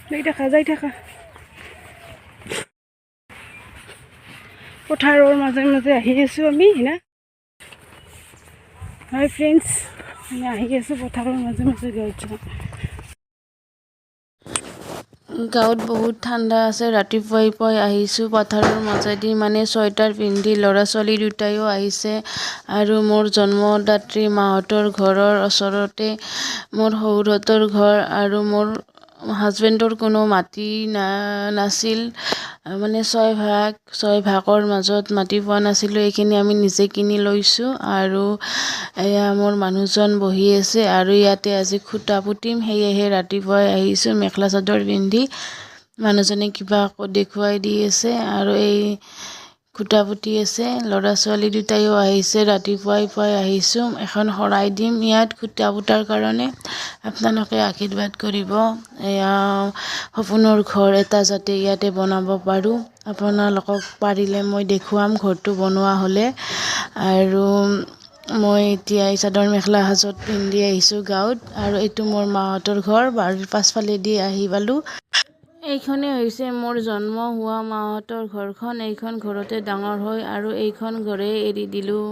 যাই থাকা, যাই থাকা। পথাৰৰ মাজে মাজে আহি আছোঁ আমি না। হাই ফ্ৰেণ্ডছ, আমি আহি আছোঁ পথাৰৰ মাজে মাজে গাঁৱত যাওঁ। গাঁৱত বহুত ঠাণ্ডা আছে। ৰাতিপুৱাই পুৱাই আহিছোঁ পথাৰৰ মাজেদি, মানে চুৱেটাৰ পিন্ধি। ল'ৰা ছোৱালী দুটাইও আহিছে। আৰু মোৰ জন্মদাত্ৰী মাহঁতৰ ঘৰৰ ওচৰতে মোৰ শহুৰহঁতৰ ঘৰ। আৰু মোৰ হাজবেণ্ডৰ কোনো মাটি নাছিল, মানে 6 ভাগ, 6 ভাগৰ মাজত মাটি পোৱা নাছিলোঁ। এইখিনি আমি নিজে কিনি লৈছোঁ। আৰু এয়া মোৰ মানুহজন বহি আছে। আৰু ইয়াতে আজি খুঁটা পুতিম, সেয়েহে ৰাতিপুৱাই আহিছোঁ মেখেলা চাদৰ পিন্ধি। মানুহজনে কিবা আকৌ দেখুৱাই দি আছে আৰু এই খুঁটা পুতি আছে। ল'ৰা ছোৱালী দুটাইও আহিছে। ৰাতিপুৱাই পুৱাই আহিছোঁ। এখন শৰাই দিম ইয়াত খুঁটা পুতাৰ কাৰণে। আপোনালোকে আশীৰ্বাদ কৰিব, এয়া সপোনৰ ঘৰ এটা যাতে ইয়াতে বনাব পাৰোঁ। আপোনালোকক পাৰিলে মই দেখুৱাম ঘৰটো বনোৱা হ'লে। আৰু মই এতিয়া এই চাদৰ মেখেলা সাজত পিন্ধি আহিছোঁ গাঁৱত। আৰু এইটো মোৰ মাহঁতৰ ঘৰ, বাৰীৰ পাছফালেদি আহি পালোঁ। এইখনেই হৈছে মোৰ জন্ম হোৱা মাহঁতৰ ঘৰখন। এইখন ঘৰতে ডাঙৰ হৈ আৰু এইখন ঘৰেই এৰি দিলোঁ।